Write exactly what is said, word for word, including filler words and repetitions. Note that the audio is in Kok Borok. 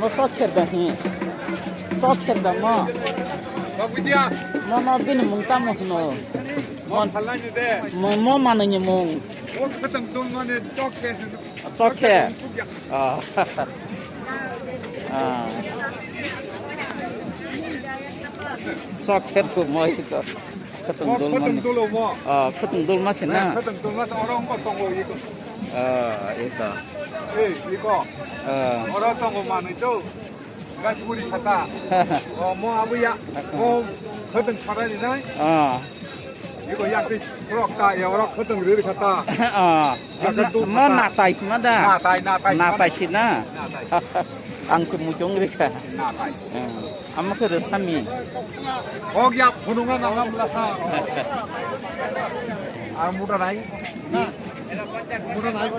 Mo sok kher da hi. Sok kher da mo. Babudia. Mo no bini mung tamo hino. Mo phalai ni de. Mo, mo manwi ni mung. Mo khatang dong mane sok khe. Sok khe. Ah. Ah. Sok kher ko mo iko. Khatung dol mani. Khatung dol mo. Ah, khatung dol ma se na. Khatung dol ma se oro wngkha tongo iko. Ah, iko. Eh, iko. Ah. Oro tongo manwi to. Gas puri khata. Oh, mo abuya. Mo khatung khata ni nai. Ah. Iko yak ti prok ta ya oro khatung rir khata. Ah. Jaga tu mo khata. Natai ma da. Natai, natai. Natai si na. Natai. Ang se mujung rikha. Natai. Hmm. Ama khe rwsami. Hok ya phunung na nang mula sa. Ar muda nai. Muda nai.